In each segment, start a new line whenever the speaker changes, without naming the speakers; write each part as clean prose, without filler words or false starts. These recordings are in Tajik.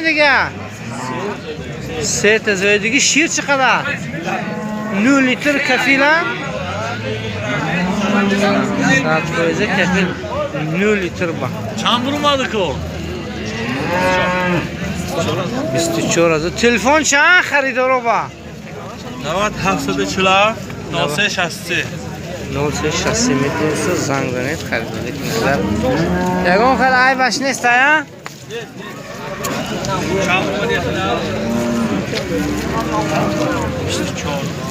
Дига се та зоидагӣ. Шир чӣ қадар? 9 литр кафила, 100% кафил, 9 литр ба.
Чанд бурумады ко?
24 000. Телефон чанд, харидоро ба?
90 747 0363.
0363 метавонед занг занед, харидорӣ кунед. Ягон хел айбаш нест, ая?
Чанд бурумады яхина? 24.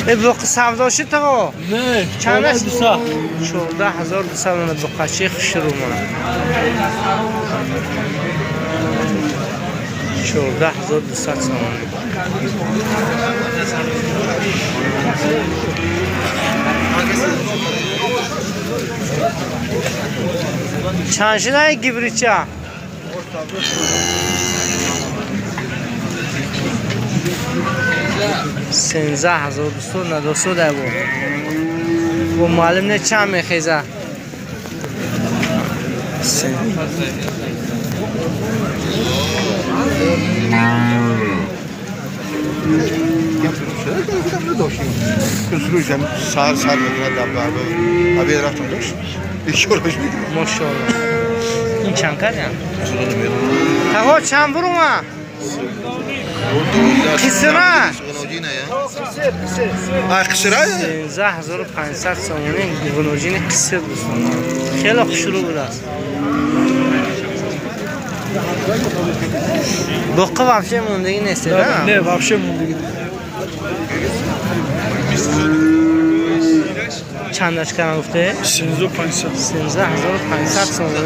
Э, буқи савдо шуд, тағо?
Не,
Чанд аст?
200.
14 200. Мана, буқачи хушрӯ, мана, 14 200 сомонӣ. Чанд шуда гибридча? 13 200. Надосуда бо маълум не, чанд мехеза.
Сар сар мекунад, обед рафтам, дошт ишораш мекунад.
Мошоалло. Ин чанд кардям, таго? Чанд бурума қисра?
Қисра.
13 500 сомонӣ гуноҷини қисир, дӯстон, хеле хушрӯ будааст. Буққа вообще мондагӣ нест, да?
Не, вообще мондагӣ.
Чандаш кардам гуфте?
13 500.
13 500 сомонӣ.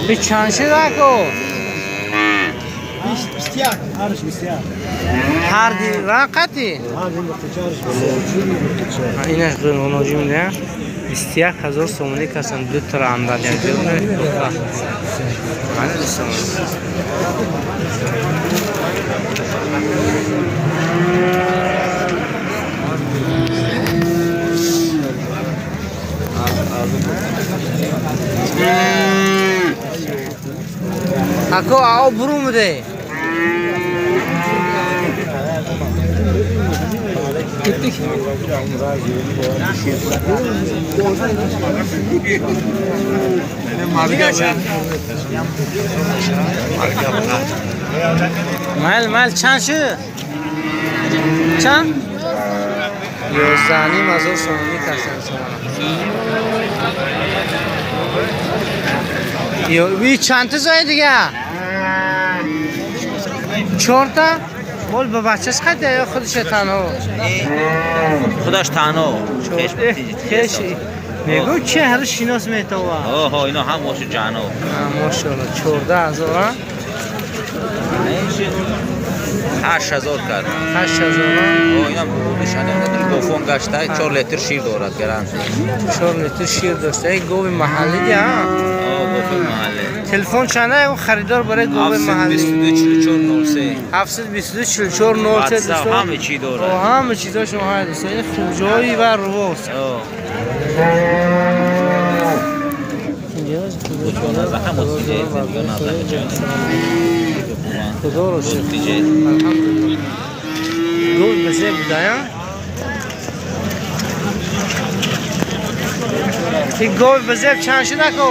Би, чанд шуда, ко? Ҳарди вақати инаш гуноҷи муда 21 000 сомонӣ касан, ду тара андар якҷо. Мана, дӯстон. Ако, ао бурумуде. Gittik. Майл, майл, чанд шуд? Чанд? 11 500 сомонӣ касан, сомона. Ё, ви чанд та зои дига? Чорта? Мол ба бачаш қайда ё худаше танҳо?
Худаш танҳо.
Хеш мегӯ, чи ҳар шинос метова.
Оҳо, ино ҳам ошу ҷано.
Мошалло, 14 000, а?
8000 кард.
8000.
О, инам гофон гашта, 4 литр шир дорад, гаранти.
4 литр шир дошта. Гови маҳаллӣ ди, а?
О, гови маҳаллӣ.
Телефон чанда, ягон харидор барои гови маҳаллӣ?
722 44 03.
722 44 03.
дӯстон, ҳама чӣ дорад.
Ҳама чизошон ҳаст, дӯстон. Ин хубҷои ва рувост. Худоро шукр, алҳамдулилла. Гов бизеб будая. Ин гови бизеб чанд шуда, ко?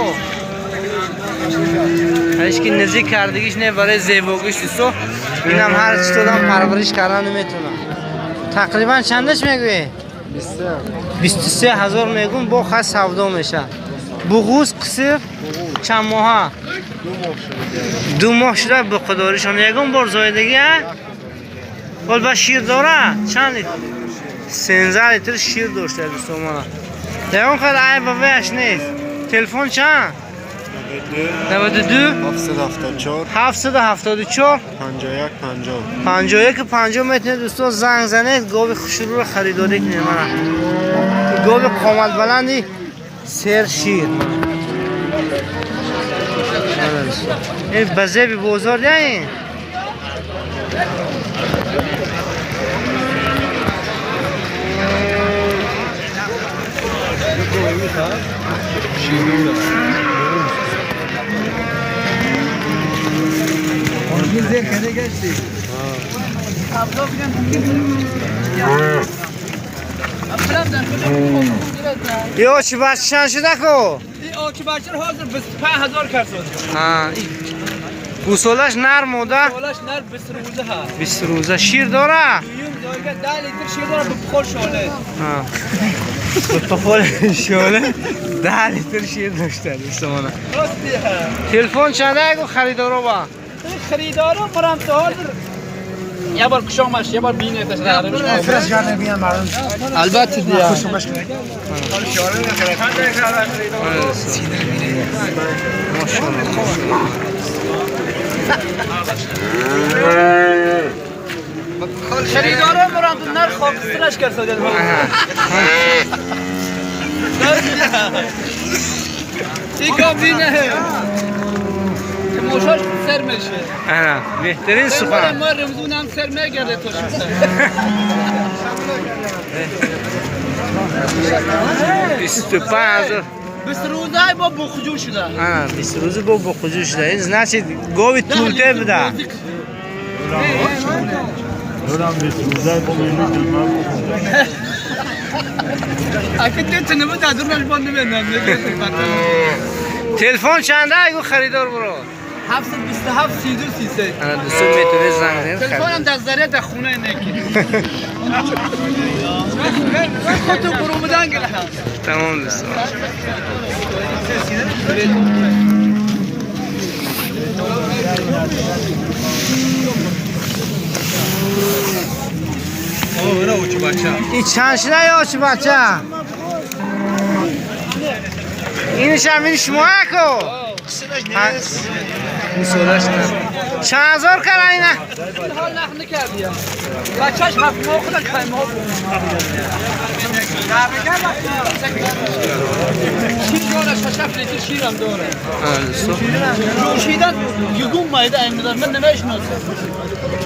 Ҳеч ки наздик кардагиш не, барои зебогиш, дӯсто. Инам ҳар чӣ додам, парвариш кардан наметавонам. Тақрибан чандаш мегӯӣ? 23 000 мегӯм, бо хас савдо мешавад. Буғуз, қисир, чанд моҳа? 2 моҳ шуда буқидоришон. Ягон бор зоидагӣ, а? Ҳол ба шир дора? Чанд литр? 13 литр шир дошта, дӯстон, мана. Ягон хел айба ваяш нест. Телефон чанд? 92
774
774
51 50
51 50 میتونید دوستان زنگ زنید گاو خوشرو رو خریداری کنید. من گاو قامت بلندی سر شیر. این بزه بازار دیگه. یه آچی بچه چند شده کو؟
این آچی بچه رو حاضر 25,000 کرد.
ها گوسالش نرم بوده؟
گوسالش نرم 20 روزه هست.
20 روزه شیر داره؟
دویم زایگه 10 لیتر شیر داره به بخار شاله.
ها به بخار شاله 10 لیتر شیر داشته دوستان. تلفن چنده اگه خریدارو با؟
خریدارو برام تا حاضر یه بار کشامش یه بار بینه البته دیگه خریدارا مرام تو نرخ خاکسترش کرد سادن. این کابینه موشاش سر میشه.
آره بهترین سخن.
ما رمزون هم سر میگرده تو شو.
25,000
20 روزه با بخجو شده.
آه 20 روزه با بخجو شده. این значит گاوی تولته بوده.
اگه تو نمود از اون بند نمیدن.
تلفن چنده اگه خریدار برو؟
727 32 33.
انا دوستان میتونه زنگ بزنید.
تلفنم در ذریعه در خونه نکی. خودتو برو بدن گرفتم.
تمام دوستان. این چند شده یا چه بچه؟ اینش هم این شما کو؟ چند هزار کرد اینه؟
حال نخ نکردی بچهش 7 ماه خودش 5 ماه بود. شیر داره 6 لیتر شیرم داره. جوشیدن یگون مایده این مدار من نمیشناسم.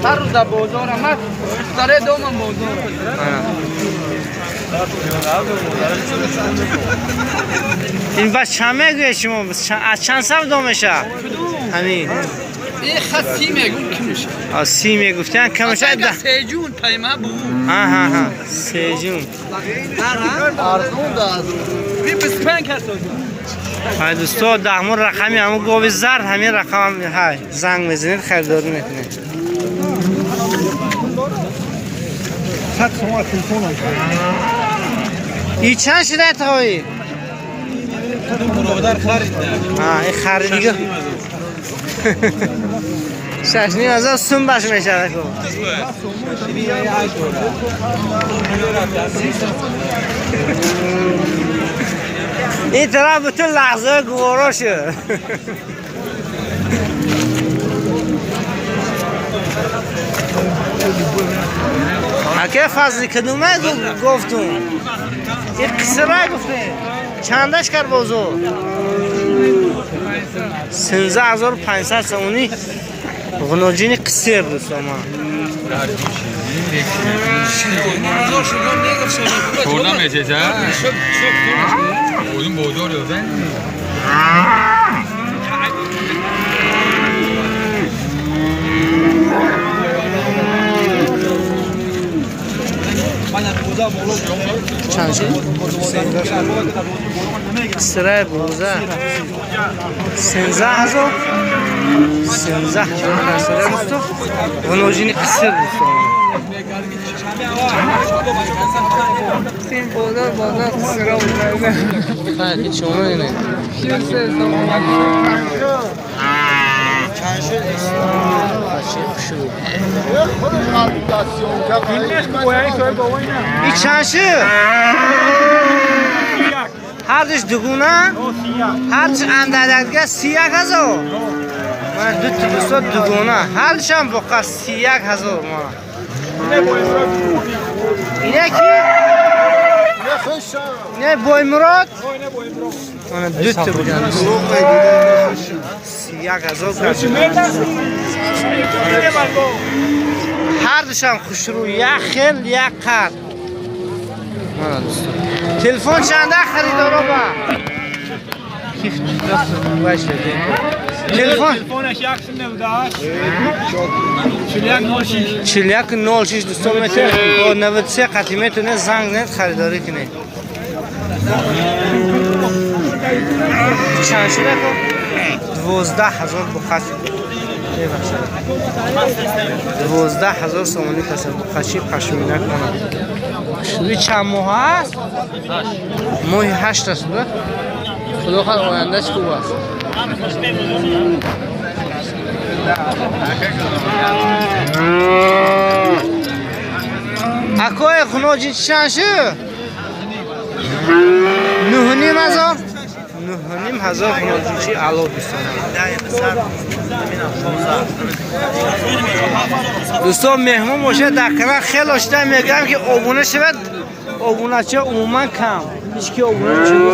هر روز در بازارم من داره دومم بازار.
این بس چند میگوید شما؟ از چند سال دو میشه؟ همین
این خط 30 میگون کی میشه؟
30 میگفتن کم میشه
ده 3 جون پیما بود.
آها ها 3 جون
ارزون ده از 25 کس.
های دوستا ده همون رقمی همون گاوی زرد همین رقم های زنگ میزنید خریداری میکنید. این چند شده تایی؟ این خرید دیگه 6,500 سوم باش میشه. این طرف به تو لحظه گوارا شد. اگه فضلی کدومه گفتون این قصه را گفتیم چندش کرد بازو 13500 سومونی غنوجینی قصیر دوستان ما چند شد؟ سرای بوزه 13000 13000 سرای دوستو غنوجینی قصیر دوستان
این بازار بازار سرا
بوده شما اینه این چند شد؟ هر دوش دوگونه؟ Ҳарчи андадагга 31,000. Мана ду та дӯстон дугона. Ҳарчам боқа 31,000 мана. Ина ки? Не Боймурод? Мана ду та будан. 31,000 ҳар душам хушрӯ, як хел, як қад. Мана дӯстон. Телефон чанда харидоро ба? Телефон 4106 4106 дӯстон метавонед бо 93 қатъи метавонед занг занед харидорӣ кунед. Чанд шуда ко? 12,000 буқат. Мебахшед. 12,000 сомонӣ каса буқачи пашмина кунад. Шуди чанд моҳ аст? Моҳи 8 аст, да? Худо хоҳад ояндаш хуб аст. Акои хуноҷин чанд шуд? 9,500. 9,500 хуноҷинчи ало дӯстон. Дӯстон меҳмон бошад дар канал хеле шуда мегӯям ки обуна шавад. Обунача умуман кам. Ҳеҷ ки обуна нашуда.